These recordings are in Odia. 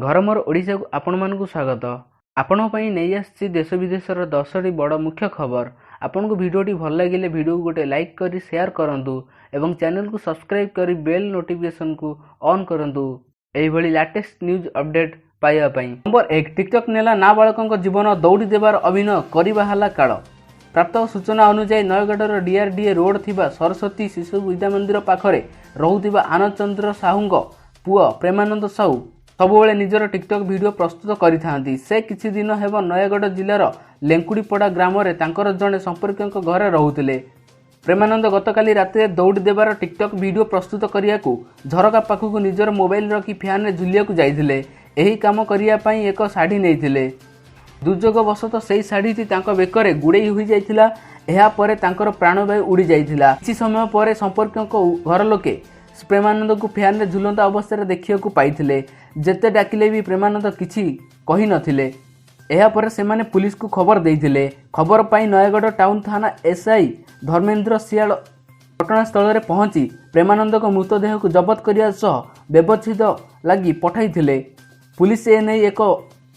ଘର ମୋର ଓଡ଼ିଶାକୁ ଆପଣମାନଙ୍କୁ ସ୍ୱାଗତ। ଆପଣଙ୍କ ପାଇଁ ନେଇ ଆସିଛି ଦେଶ ବିଦେଶର 10ଟି ବଡ଼ ମୁଖ୍ୟ ଖବର। ଆପଣଙ୍କୁ ଭିଡ଼ିଓଟି ଭଲ ଲାଗିଲେ ଭିଡ଼ିଓକୁ ଗୋଟେ ଲାଇକ୍ କରି ସେୟାର କରନ୍ତୁ ଏବଂ ଚ୍ୟାନେଲକୁ ସବସ୍କ୍ରାଇବ୍ କରି ବେଲ୍ ନୋଟିଫିକେସନକୁ ଅନ୍ କରନ୍ତୁ ଏହିଭଳି ଲାଟେଷ୍ଟ ନ୍ୟୁଜ୍ ଅପଡେଟ୍ ପାଇବା ପାଇଁ। ନମ୍ବର 1, ଟିକଟକ୍ ନେଲା ନାବାଳକଙ୍କ ଜୀବନ, ଦୌଡ଼ି ଦେବାର ଅଭିନୟ କରିବା ହେଲା କାଳ। ପ୍ରାପ୍ତ ସୂଚନା ଅନୁଯାୟୀ, ନୟାଗଡ଼ର ଡିଆର୍ଡିଏ ରୋଡ୍ ଥିବା ସରସ୍ୱତୀ ଶିଶୁ ବିଦ୍ୟା ମନ୍ଦିର ପାଖରେ ରହୁଥିବା ଆନନ୍ଦ ଚନ୍ଦ୍ର ସାହୁଙ୍କ ପୁଅ ପ୍ରେମାନନ୍ଦ ସାହୁ ସବୁବେଳେ ନିଜର ଟିକଟକ୍ ଭିଡ଼ିଓ ପ୍ରସ୍ତୁତ କରିଥାନ୍ତି। ସେ କିଛି ଦିନ ହେବ ନୟାଗଡ଼ ଜିଲ୍ଲାର ଲେଙ୍କୁଡ଼ିପଡ଼ା ଗ୍ରାମରେ ତାଙ୍କର ଜଣେ ସମ୍ପର୍କୀୟଙ୍କ ଘରେ ରହୁଥିଲେ। ପ୍ରେମାନନ୍ଦ ଗତକାଲି ରାତିରେ ଦୌଡ଼ି ଦେବାର ଟିକଟକ୍ ଭିଡ଼ିଓ ପ୍ରସ୍ତୁତ କରିବାକୁ ଝରକା ପାଖକୁ ନିଜର ମୋବାଇଲ ରଖି ଫ୍ୟାନ୍ରେ ଝୁଲିବାକୁ ଯାଇଥିଲେ। ଏହି କାମ କରିବା ପାଇଁ ଏକ ଶାଢ଼ୀ ନେଇଥିଲେ। ଦୁର୍ଯୋଗବଶତଃ ସେହି ଶାଢ଼ୀଟି ତାଙ୍କ ବେକରେ ଗୁଡ଼େଇ ହୋଇଯାଇଥିଲା। ଏହାପରେ ତାଙ୍କର ପ୍ରାଣବାୟୁ ଉଡ଼ି ଯାଇଥିଲା। କିଛି ସମୟ ପରେ ସମ୍ପର୍କୀୟଙ୍କ ଘର ଲୋକେ ପ୍ରେମାନନ୍ଦଙ୍କୁ ଫ୍ୟାନ୍ରେ ଝୁଲନ୍ତା ଅବସ୍ଥାରେ ଦେଖିବାକୁ ପାଇଥିଲେ। ଯେତେ ଡାକିଲେ ବି ପ୍ରେମାନନ୍ଦ କିଛି କହିନଥିଲେ। ଏହାପରେ ସେମାନେ ପୁଲିସକୁ ଖବର ଦେଇଥିଲେ। ଖବର ପାଇ ନୟାଗଡ଼ ଟାଉନ ଥାନା ଏସ୍ଆଇ ଧର୍ମେନ୍ଦ୍ର ଶିଆଳ ଘଟଣାସ୍ଥଳରେ ପହଞ୍ଚି ପ୍ରେମାନନ୍ଦଙ୍କ ମୃତଦେହକୁ ଜବତ କରିବା ସହ ବ୍ୟବଚ୍ଛେଦ ଲାଗି ପଠାଇଥିଲେ। ପୁଲିସ ଏ ନେଇ ଏକ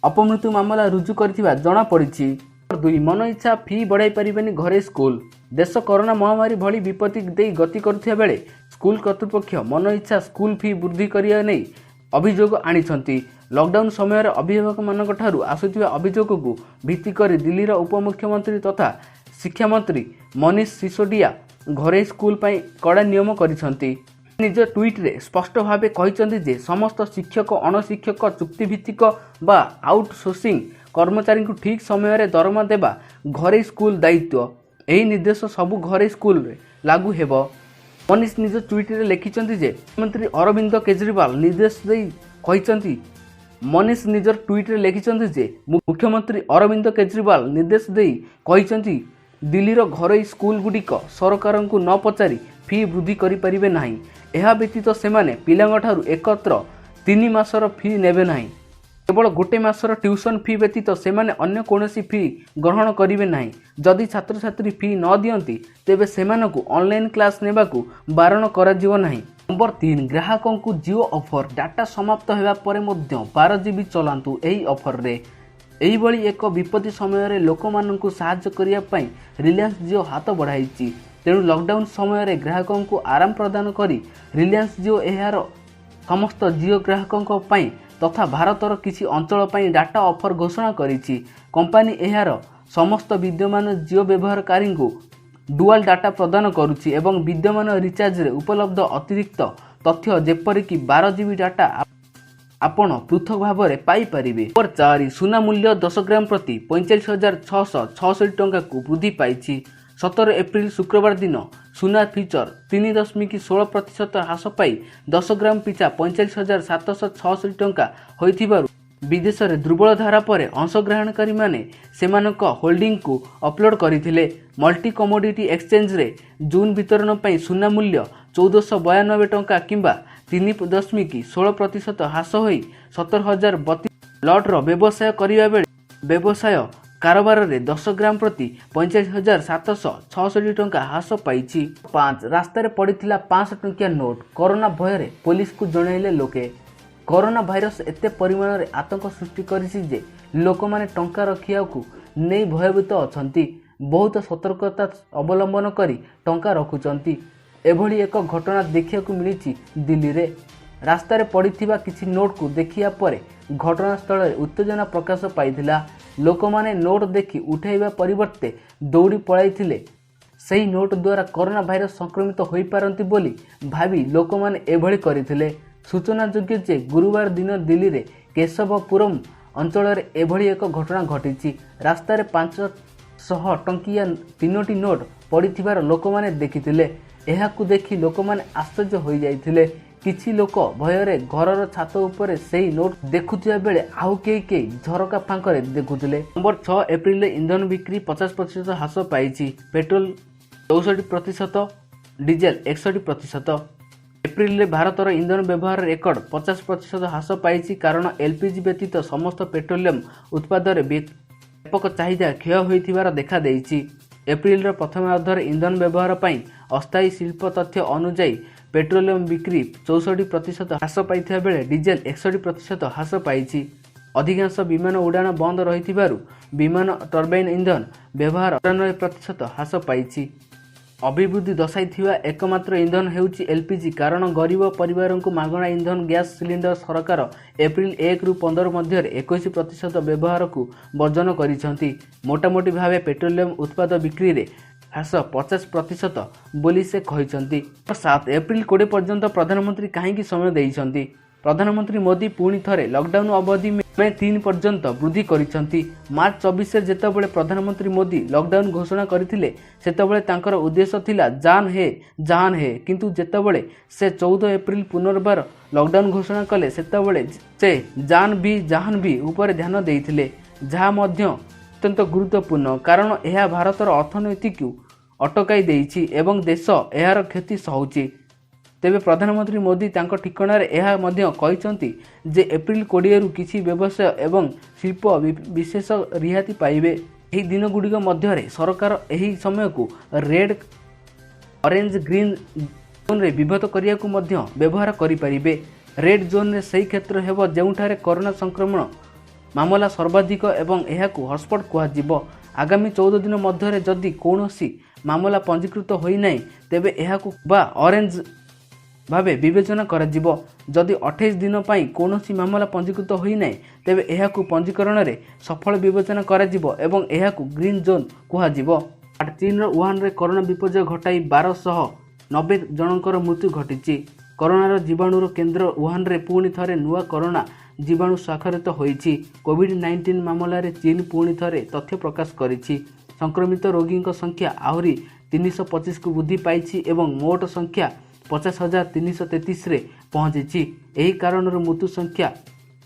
ଅପମୃତ୍ୟୁ ମାମଲା ରୁଜୁ କରିଥିବା ଜଣାପଡ଼ିଛି। 2, ମନଇଚ୍ଛା ଫି ବଢ଼ାଇ ପାରିବେନି ଘରୋଇ ସ୍କୁଲ। ଦେଶ କରୋନା ମହାମାରୀ ଭଳି ବିପତ୍ତି ଦେଇ ଗତି କରୁଥିବା ବେଳେ ସ୍କୁଲ କର୍ତ୍ତୃପକ୍ଷ ମନଇଚ୍ଛା ସ୍କୁଲ ଫି ବୃଦ୍ଧି କରିବା ନେଇ ଅଭିଯୋଗ ଆଣିଛନ୍ତି। ଲକଡାଉନ ସମୟରେ ଅଭିଭାବକମାନଙ୍କ ଠାରୁ ଆସୁଥିବା ଅଭିଯୋଗକୁ ଭିତ୍ତି କରି ଦିଲ୍ଲୀର ଉପମୁଖ୍ୟମନ୍ତ୍ରୀ ତଥା ଶିକ୍ଷାମନ୍ତ୍ରୀ ମନୀଷ ସିସୋଡିଆ ଘରୋଇ ସ୍କୁଲ ପାଇଁ କଡ଼ା ନିୟମ କରିଛନ୍ତି। ନିଜ ଟ୍ୱିଟ୍ରେ ସ୍ପଷ୍ଟ ଭାବେ କହିଛନ୍ତି ଯେ ସମସ୍ତ ଶିକ୍ଷକ, ଅଣଶିକ୍ଷକ, ଚୁକ୍ତିଭିତ୍ତିକ ବା ଆଉଟସୋର୍ସିଂ କର୍ମଚାରୀଙ୍କୁ ଠିକ୍ ସମୟରେ ଦରମା ଦେବା ଘରୋଇ ସ୍କୁଲ ଦାୟିତ୍ୱ। ଏହି ନିର୍ଦ୍ଦେଶ ସବୁ ଘରୋଇ ସ୍କୁଲରେ ଲାଗୁ ହେବ। ମନୀଷ ନିଜ ଟ୍ୱିଟ୍ରେ ଲେଖିଛନ୍ତି ଯେ ମୁଖ୍ୟମନ୍ତ୍ରୀ ଅରବିନ୍ଦ କେଜରିୱାଲ ନିର୍ଦ୍ଦେଶ ଦେଇ କହିଛନ୍ତି। ମନୀଷ ନିଜର ଟ୍ୱିଟ୍ରେ ଲେଖିଛନ୍ତି ଯେ ମୁଖ୍ୟମନ୍ତ୍ରୀ ଅରବିନ୍ଦ କେଜରିୱାଲ ନିର୍ଦ୍ଦେଶ ଦେଇ କହିଛନ୍ତି, ଦିଲ୍ଲୀର ଘରୋଇ ସ୍କୁଲଗୁଡ଼ିକ ସରକାରଙ୍କୁ ନ ପଚାରି ଫି ବୃଦ୍ଧି କରିପାରିବେ ନାହିଁ। ଏହା ବ୍ୟତୀତ ସେମାନେ ପିଲାଙ୍କଠାରୁ ଏକତ୍ର 3 ମାସର ଫି ନେବେ ନାହିଁ। କେବଳ ଗୋଟେ ମାସର ଟ୍ୟୁସନ୍ ଫି ବ୍ୟତୀତ ସେମାନେ ଅନ୍ୟ କୌଣସି ଫି ଗ୍ରହଣ କରିବେ ନାହିଁ। ଯଦି ଛାତ୍ରଛାତ୍ରୀ ଫି ନ ଦିଅନ୍ତି, ତେବେ ସେମାନଙ୍କୁ ଅନଲାଇନ୍ କ୍ଲାସ୍ ନେବାକୁ ବାରଣ କରାଯିବ ନାହିଁ। ନମ୍ବର 3, ଗ୍ରାହକଙ୍କୁ ଜିଓ ଅଫର, ଡାଟା ସମାପ୍ତ ହେବା ପରେ ମଧ୍ୟ 12 ଜିବି ଚଲାନ୍ତୁ ଏହି ଅଫରରେ। ଏହିଭଳି ଏକ ବିପତ୍ତି ସମୟରେ ଲୋକମାନଙ୍କୁ ସାହାଯ୍ୟ କରିବା ପାଇଁ ରିଲାଏନ୍ସ ଜିଓ ହାତ ବଢ଼ାଇଛି। ତେଣୁ ଲକଡାଉନ ସମୟରେ ଗ୍ରାହକଙ୍କୁ ଆରାମ ପ୍ରଦାନ କରି ରିଲାଏନ୍ସ ଜିଓ ଏହାର ସମସ୍ତ ଜିଓ ଗ୍ରାହକଙ୍କ ପାଇଁ ତଥା ଭାରତର କିଛି ଅଞ୍ଚଳ ପାଇଁ ଡାଟା ଅଫର ଘୋଷଣା କରିଛି। କମ୍ପାନୀ ଏହାର ସମସ୍ତ ବିଦ୍ୟମାନ ଜିଓ ବ୍ୟବହାରକାରୀଙ୍କୁ ଡୁଆଲ ଡାଟା ପ୍ରଦାନ କରୁଛି ଏବଂ ବିଦ୍ୟମାନ ରିଚାର୍ଜରେ ଉପଲବ୍ଧ ଅତିରିକ୍ତ ତଥ୍ୟ, ଯେପରିକି 12 ଜିବି ଡାଟା ଆପଣ ପୃଥକ ଭାବରେ ପାଇପାରିବେ। ନମ୍ବର 4, ସୁନା ମୂଲ୍ୟ 10 ଗ୍ରାମ ପ୍ରତି 45,666 ଟଙ୍କାକୁ ବୃଦ୍ଧି ପାଇଛି। 17 ଏପ୍ରିଲ ଶୁକ୍ରବାର ଦିନ ସୁନା ଫ୍ୟୁଚର 3.16% ହ୍ରାସ ପାଇ 10 ଗ୍ରାମ ପିଛା 45,766 ଟଙ୍କା ହୋଇଥିବାରୁ ବିଦେଶରେ ଦୁର୍ବଳ ଧାରା ପରେ ଅଂଶଗ୍ରହଣକାରୀମାନେ ସେମାନଙ୍କ ହୋଲ୍ଡିଂକୁ ଅପଲୋଡ୍ କରିଥିଲେ। ମଲ୍ଟି କମୋଡିଟି ଏକ୍ସଚେଞ୍ଜରେ ଜୁନ୍ ବିତରଣ ପାଇଁ ସୁନା ମୂଲ୍ୟ 1,492 ଟଙ୍କା କିମ୍ବା 3.16% ହ୍ରାସ ହୋଇ 17,032 ଲଟ୍ର ବ୍ୟବସାୟ କରିବା ବେଳେ ବ୍ୟବସାୟ କାରବାରରେ 10 ଗ୍ରାମ ପ୍ରତି 45,766 ଟଙ୍କା ହ୍ରାସ ପାଇଛି। 5, ରାସ୍ତାରେ ପଡ଼ିଥିଲା 500 ଟଙ୍କିଆ ନୋଟ୍, କରୋନା ଭୟରେ ପୋଲିସକୁ ଜଣାଇଲେ ଲୋକେ। କରୋନା ଭାଇରସ ଏତେ ପରିମାଣରେ ଆତଙ୍କ ସୃଷ୍ଟି କରିଛି ଯେ ଲୋକମାନେ ଟଙ୍କା ରଖିବାକୁ ନେଇ ଭୟଭୀତ ଅଛନ୍ତି। ବହୁତ ସତର୍କତା ଅବଲମ୍ବନ କରି ଟଙ୍କା ରଖୁଛନ୍ତି। ଏଭଳି ଏକ ଘଟଣା ଦେଖିବାକୁ ମିଳିଛି ଦିଲ୍ଲୀରେ। ରାସ୍ତାରେ ପଡ଼ିଥିବା କିଛି ନୋଟ୍କୁ ଦେଖିବା ପରେ ଘଟଣାସ୍ଥଳରେ ଉତ୍ତେଜନା ପ୍ରକାଶ ପାଇଥିଲା। ଲୋକମାନେ ନୋଟ୍ ଦେଖି ଉଠାଇବା ପରିବର୍ତ୍ତେ ଦୌଡ଼ି ପଳାଇଥିଲେ। ସେହି ନୋଟ୍ ଦ୍ୱାରା କରୋନା ଭାଇରସ ସଂକ୍ରମିତ ହୋଇପାରନ୍ତି ବୋଲି ଭାବି ଲୋକମାନେ ଏଭଳି କରିଥିଲେ। ସୂଚନାଯୋଗ୍ୟ ଯେ ଗୁରୁବାର ଦିନ ଦିଲ୍ଲୀରେ କେଶବପୁରମ ଅଞ୍ଚଳରେ ଏଭଳି ଏକ ଘଟଣା ଘଟିଛି। ରାସ୍ତାରେ 500 ଟଙ୍କିଆ ତିନୋଟି ନୋଟ୍ ପଡ଼ିଥିବାର ଲୋକମାନେ ଦେଖିଥିଲେ। ଏହାକୁ ଦେଖି ଲୋକମାନେ ଆଶ୍ଚର୍ଯ୍ୟ ହୋଇଯାଇଥିଲେ। କିଛି ଲୋକ ଭୟରେ ଘରର ଛାତ ଉପରେ ସେହି ନୋଟ୍ ଦେଖୁଥିବା ବେଳେ ଆଉ କେହି କେହି ଝରକା ଫାଙ୍କରେ ଦେଖୁଥିଲେ। ନମ୍ବର 6, ଏପ୍ରିଲରେ ଇନ୍ଧନ ବିକ୍ରି 50% ହ୍ରାସ ପାଇଛି। Petrol 64%, diesel 61%। ଏପ୍ରିଲରେ ଭାରତର ଇନ୍ଧନ ବ୍ୟବହାର ରେକର୍ଡ 50% ହ୍ରାସ ପାଇଛି, କାରଣ ଏଲପିଜି ବ୍ୟତୀତ ସମସ୍ତ ପେଟ୍ରୋଲିୟମ ଉତ୍ପାଦରେ ବ୍ୟାପକ ଚାହିଦା କ୍ଷୟ ହୋଇଥିବାର ଦେଖାଦେଇଛି। ଏପ୍ରିଲର ପ୍ରଥମାର୍ଦ୍ଧରେ ଇନ୍ଧନ ବ୍ୟବହାର ପାଇଁ ଅସ୍ଥାୟୀ ଶିଳ୍ପ ତଥ୍ୟ ଅନୁଯାୟୀ ପେଟ୍ରୋଲିୟମ ବିକ୍ରି 64% ହ୍ରାସ ପାଇଥିବା ବେଳେ ଡିଜେଲ 61% ହ୍ରାସ ପାଇଛି। ଅଧିକାଂଶ ବିମାନ ଉଡ଼ାଣ ବନ୍ଦ ରହିଥିବାରୁ ବିମାନ ଟର୍ବାଇନ ଇନ୍ଧନ ବ୍ୟବହାର 94% ହ୍ରାସ ପାଇଛି। ଅଭିବୃଦ୍ଧି ଦର୍ଶାଇଥିବା ଏକମାତ୍ର ଇନ୍ଧନ ହେଉଛି ଏଲପିଜି, କାରଣ ଗରିବ ପରିବାରଙ୍କୁ ମାଗଣା ଇନ୍ଧନ ଗ୍ୟାସ୍ ସିଲିଣ୍ଡର ସରକାର ଏପ୍ରିଲ 1ରୁ 15 ମଧ୍ୟରେ 21% ବ୍ୟବହାରକୁ ବର୍ଜନ କରିଛନ୍ତି। ମୋଟାମୋଟି ଭାବେ ପେଟ୍ରୋଲିୟମ ଉତ୍ପାଦ ବିକ୍ରିରେ ହ୍ରାସ 50% ବୋଲି ସେ କହିଛନ୍ତି। 7, ଏପ୍ରିଲ 20 ପର୍ଯ୍ୟନ୍ତ ପ୍ରଧାନମନ୍ତ୍ରୀ କାହିଁକି ସମୟ ଦେଇଛନ୍ତି? ପ୍ରଧାନମନ୍ତ୍ରୀ ମୋଦି ପୁଣି ଥରେ ଲକଡାଉନ ଅବଧି ମେ 3 ପର୍ଯ୍ୟନ୍ତ ବୃଦ୍ଧି କରିଛନ୍ତି। ମାର୍ଚ୍ଚ 24ରେ ଯେତେବେଳେ ପ୍ରଧାନମନ୍ତ୍ରୀ ମୋଦି ଲକଡାଉନ ଘୋଷଣା କରିଥିଲେ, ସେତେବେଳେ ତାଙ୍କର ଉଦ୍ଦେଶ୍ୟ ଥିଲା ଜାନ୍ ହେ ଜାହାନ ହେ। କିନ୍ତୁ ଯେତେବେଳେ ସେ 14 ଏପ୍ରିଲ ପୁନର୍ବାର ଲକଡାଉନ ଘୋଷଣା କଲେ, ସେତେବେଳେ ସେ ଜାନ୍ ବି ଜାହାନ ବି ଉପରେ ଧ୍ୟାନ ଦେଇଥିଲେ, ଯାହା ମଧ୍ୟ ଅତ୍ୟନ୍ତ ଗୁରୁତ୍ୱପୂର୍ଣ୍ଣ, କାରଣ ଏହା ଭାରତର ଅର୍ଥନୀତିକୁ ଅଟକାଇ ଦେଇଛି ଏବଂ ଦେଶ ଏହାର କ୍ଷତି ସହୁଛି। ତେବେ ପ୍ରଧାନମନ୍ତ୍ରୀ ମୋଦି ତାଙ୍କ ଠିକଣାରେ ଏହା ମଧ୍ୟ କହିଛନ୍ତି ଯେ ଏପ୍ରିଲ 20ରୁ କିଛି ବ୍ୟବସାୟ ଏବଂ ଶିଳ୍ପ ବିଶେଷ ରିହାତି ପାଇବେ। ଏହି ଦିନଗୁଡ଼ିକ ମଧ୍ୟରେ ସରକାର ଏହି ସମୟକୁ ରେଡ୍, ଅରେଞ୍ଜ, ଗ୍ରୀନ୍ ଜୋନ୍ରେ ବିଭକ୍ତ କରିବାକୁ ମଧ୍ୟ ବ୍ୟବହାର କରିପାରିବେ। ରେଡ୍ ଜୋନ୍ରେ ସେହି କ୍ଷେତ୍ର ହେବ ଯେଉଁଠାରେ କରୋନା ସଂକ୍ରମଣ ମାମଲା ସର୍ବାଧିକ ଏବଂ ଏହାକୁ ହଟସ୍ପଟ୍ କୁହାଯିବ। ଆଗାମୀ 14 ଦିନ ମଧ୍ୟରେ ଯଦି କୌଣସି ମାମଲା ପଞ୍ଜୀକୃତ ହୋଇନାହିଁ, ତେବେ ଏହାକୁ ବା ଅରେଞ୍ଜ ଭାବେ ବିବେଚନା କରାଯିବ। ଯଦି 28 ଦିନ ପାଇଁ କୌଣସି ମାମଲା ପଞ୍ଜୀକୃତ ହୋଇନାହିଁ, ତେବେ ଏହାକୁ ପଞ୍ଜୀକରଣରେ ସଫଳ ବିବେଚନା କରାଯିବ ଏବଂ ଏହାକୁ ଗ୍ରୀନ୍ ଜୋନ୍ କୁହାଯିବ। ଚୀନର ଉହାନରେ କରୋନା ବିପର୍ଯ୍ୟୟ ଘଟାଇ 1290 ଜଣଙ୍କର ମୃତ୍ୟୁ ଘଟିଛି। କରୋନାର ଜୀବାଣୁର କେନ୍ଦ୍ର ଉହାନରେ ପୁଣି ଥରେ ନୂଆ କରୋନା ଜୀବାଣୁ ସ୍ୱାକ୍ଷରିତ ହୋଇଛି। କୋଭିଡ୍ 19 ମାମଲାରେ ଚୀନ ପୁଣି ଥରେ ତଥ୍ୟ ପ୍ରକାଶ କରିଛି। ସଂକ୍ରମିତ ରୋଗୀଙ୍କ ସଂଖ୍ୟା ଆହୁରି 325କୁ ବୃଦ୍ଧି ପାଇଛି ଏବଂ ମୋଟ ସଂଖ୍ୟା 50,333ରେ ପହଞ୍ଚିଛି। ଏହି କାରଣରୁ ମୃତ୍ୟୁ ସଂଖ୍ୟା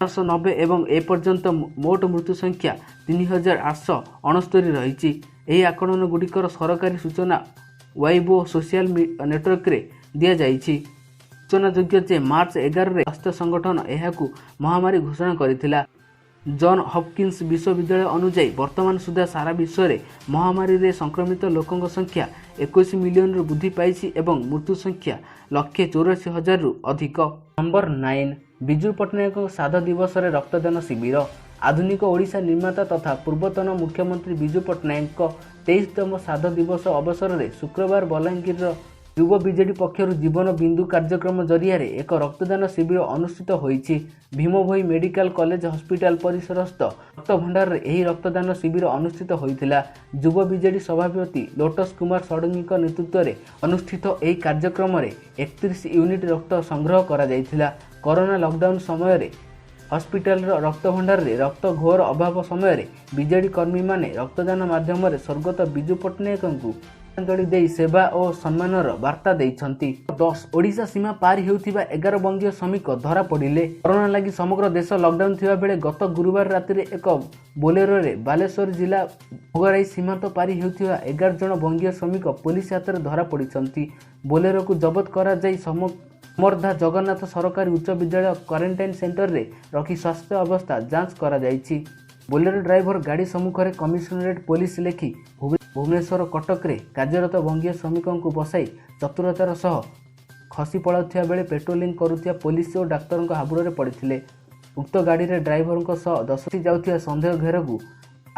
1290 ଏବଂ ଏପର୍ଯ୍ୟନ୍ତ ମୋଟ ମୃତ୍ୟୁ ସଂଖ୍ୟା 3869 ରହିଛି। ଏହି ଆକଳନ ଗୁଡ଼ିକର ସରକାରୀ ସୂଚନା ୱାଇବୋ ସୋସିଆଲ ନେଟୱାର୍କରେ ଦିଆଯାଇଛି। ସୂଚନାଯୋଗ୍ୟ ଯେ ମାର୍ଚ୍ଚ 11ରେ ସ୍ୱାସ୍ଥ୍ୟ ସଂଗଠନ ଏହାକୁ ମହାମାରୀ ଘୋଷଣା କରିଥିଲା। ଜନ୍ ହପକିନ୍ସ ବିଶ୍ୱବିଦ୍ୟାଳୟ ଅନୁଯାୟୀ ବର୍ତ୍ତମାନ ସୁଦ୍ଧା ସାରା ବିଶ୍ୱରେ ମହାମାରୀରେ ସଂକ୍ରମିତ ଲୋକଙ୍କ ସଂଖ୍ୟା 21 ମିଲିୟନରୁ ବୃଦ୍ଧି ପାଇଛି ଏବଂ ମୃତ୍ୟୁ ସଂଖ୍ୟା 1,84,000ରୁ ଅଧିକ। ନମ୍ବର 9, ବିଜୁ ପଟ୍ଟନାୟକଙ୍କ ଶ୍ରାଦ୍ଧ ଦିବସରେ ରକ୍ତଦାନ ଶିବିର। ଆଧୁନିକ ଓଡ଼ିଶା ନିର୍ମାତା ତଥା ପୂର୍ବତନ ମୁଖ୍ୟମନ୍ତ୍ରୀ ବିଜୁ ପଟ୍ଟନାୟକଙ୍କ 23ତମ ଶ୍ରାଦ୍ଧ ଦିବସ ଅବସରରେ ଶୁକ୍ରବାର ବଲାଙ୍ଗୀରର ଯୁବ ବିଜେଡି ପକ୍ଷରୁ ଜୀବନ ବିନ୍ଦୁ କାର୍ଯ୍ୟକ୍ରମ ଜରିଆରେ ଏକ ରକ୍ତଦାନ ଶିବିର ଅନୁଷ୍ଠିତ ହୋଇଛି। ଭୀମଭୋଇ ମେଡିକାଲ କଲେଜ ହସ୍ପିଟାଲ ପରିସରସ୍ଥ ରକ୍ତଭଣ୍ଡାରରେ ଏହି ରକ୍ତଦାନ ଶିବିର ଅନୁଷ୍ଠିତ ହୋଇଥିଲା। ଯୁବ ବିଜେଡି ସଭାପତି ଲୋଟସ କୁମାର ଷଡ଼ଙ୍ଗୀଙ୍କ ନେତୃତ୍ୱରେ ଅନୁଷ୍ଠିତ ଏହି କାର୍ଯ୍ୟକ୍ରମରେ 31 ୟୁନିଟ୍ ରକ୍ତ ସଂଗ୍ରହ କରାଯାଇଥିଲା। କରୋନା ଲକଡାଉନ ସମୟରେ ହସ୍ପିଟାଲର ରକ୍ତଭଣ୍ଡାରରେ ରକ୍ତ ଘୋର ଅଭାବ ସମୟରେ ବିଜେଡି କର୍ମୀମାନେ ରକ୍ତଦାନ ମାଧ୍ୟମରେ ସ୍ୱର୍ଗତ ବିଜୁ ପଟ୍ଟନାୟକଙ୍କୁ ଶ୍ରଦ୍ଧାଞ୍ଜଳି ଦେଇ ସେବା ଓ ସମ୍ମାନର ବାର୍ତ୍ତା ଦେଇଛନ୍ତି। 10, ଓଡ଼ିଶା ସୀମା ପାରି ହେଉଥିବା 11 ବଙ୍ଗୀୟ ଶ୍ରମିକ ଧରା ପଡ଼ିଲେ। କରୋନା ଲାଗି ସମଗ୍ର ଦେଶ ଲକଡାଉନ ଥିବା ବେଳେ ଗତ ଗୁରୁବାର ରାତିରେ ଏକ ବୋଲେରୋରେ ବାଲେଶ୍ୱର ଜିଲ୍ଲା ଭୋଗରାଇ ସୀମାନ୍ତ ପାରି ହେଉଥିବା 11 ଜଣ ବଙ୍ଗୀୟ ଶ୍ରମିକ ପୋଲିସ ହାତରେ ଧରା ପଡ଼ିଛନ୍ତି। ବୋଲେରୋକୁ ଜବତ କରାଯାଇ ସମର୍ଦ୍ଧା ଜଗନ୍ନାଥ ସରକାରୀ ଉଚ୍ଚ ବିଦ୍ୟାଳୟ କ୍ୱାରେଣ୍ଟାଇନ୍ ସେଣ୍ଟରରେ ରଖି ସ୍ୱାସ୍ଥ୍ୟ ଅବସ୍ଥା ଯାଞ୍ଚ କରାଯାଇଛି। ବୋଲେରୋ ଡ୍ରାଇଭର ଗାଡ଼ି ସମ୍ମୁଖରେ କମିଶନରେଟ୍ ପୋଲିସ ଲେଖି ଭୁବନେଶ୍ୱର କଟକରେ କାର୍ଯ୍ୟରତ ବଙ୍ଗୀୟ ଶ୍ରମିକଙ୍କୁ ବସାଇ ଚତୁରତାର ସହ ଖସି ପଳାଉଥିବା ବେଳେ ପେଟ୍ରୋଲିଂ କରୁଥିବା ପୋଲିସ ଓ ଡାକ୍ତରଙ୍କ ହାବୁଡ଼ରେ ପଡ଼ିଥିଲେ। ଉକ୍ତ ଗାଡ଼ିରେ ଡ୍ରାଇଭରଙ୍କ ସହ 10 ଯାଉଥିବା ସନ୍ଦେହ ଘେରକୁ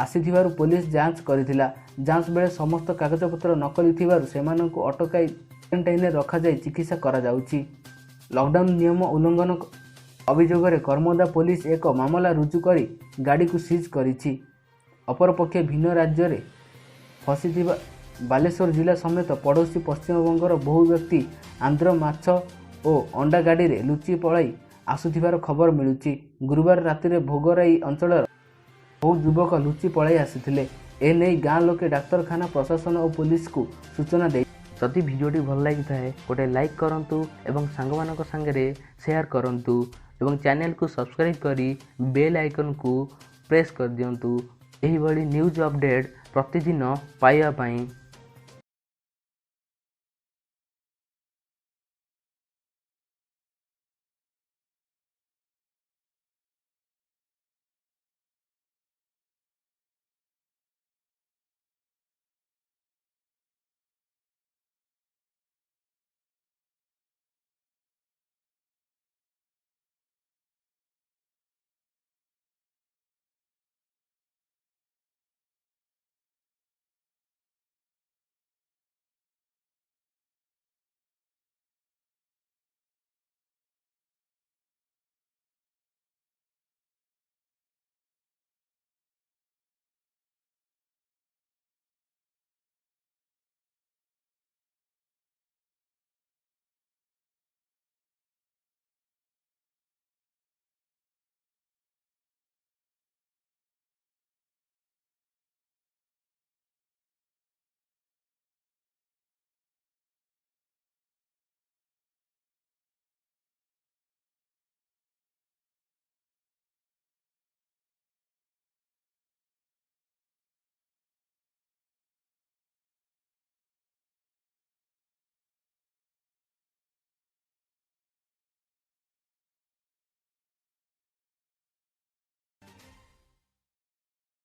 ଆସିଥିବାରୁ ପୋଲିସ ଯାଞ୍ଚ କରିଥିଲା। ଯାଞ୍ଚ ବେଳେ ସମସ୍ତ କାଗଜପତ୍ର ନକଲି ଥିବାରୁ ସେମାନଙ୍କୁ ଅଟକାଇ କ୍ୱାରେଣ୍ଟାଇନରେ ରଖାଯାଇ ଚିକିତ୍ସା କରାଯାଉଛି। ଲକଡାଉନ ନିୟମ ଉଲ୍ଲଂଘନ ଅଭିଯୋଗରେ କର୍ମଦା ପୋଲିସ ଏକ ମାମଲା ରୁଜୁ କରି ଗାଡ଼ିକୁ ସିଜ୍ କରିଛି। ଅପରପକ୍ଷେ ଭିନ୍ନ ରାଜ୍ୟରେ ଫସିଥିବା ବାଲେଶ୍ୱର ଜିଲ୍ଲା ସମେତ ପଡ଼ୋଶୀ ପଶ୍ଚିମବଙ୍ଗର ବହୁ ବ୍ୟକ୍ତି ଆନ୍ଧ୍ର ମାଛ ଓ ଅଣ୍ଡା ଗାଡ଼ିରେ ଲୁଚି ପଳାଇ ଆସୁଥିବାର ଖବର ମିଳୁଛି। ଗୁରୁବାର ରାତିରେ ଭୋଗରାଇ ଅଞ୍ଚଳର ବହୁ ଯୁବକ ଲୁଚି ପଳାଇ ଆସିଥିଲେ। ଏନେଇ ଗାଁ ଲୋକେ ଡାକ୍ତରଖାନା ପ୍ରଶାସନ ଓ ପୋଲିସକୁ ସୂଚନା ଦେଇ ଯଦି ଭିଡ଼ିଓଟି ଭଲ ଲାଗିଥାଏ, ଗୋଟେ ଲାଇକ୍ କରନ୍ତୁ ଏବଂ ସାଙ୍ଗମାନଙ୍କ ସାଙ୍ଗରେ ସେୟାର କରନ୍ତୁ ଏବଂ ଚ୍ୟାନେଲକୁ ସବସ୍କ୍ରାଇବ୍ କରି ବେଲ୍ ଆଇକନ୍କୁ ପ୍ରେସ୍ କରିଦିଅନ୍ତୁ ଏହିଭଳି ନ୍ୟୁଜ୍ ଅପଡ଼େଟ୍ ପ୍ରତିଦିନ ପାଇବା ପାଇଁ।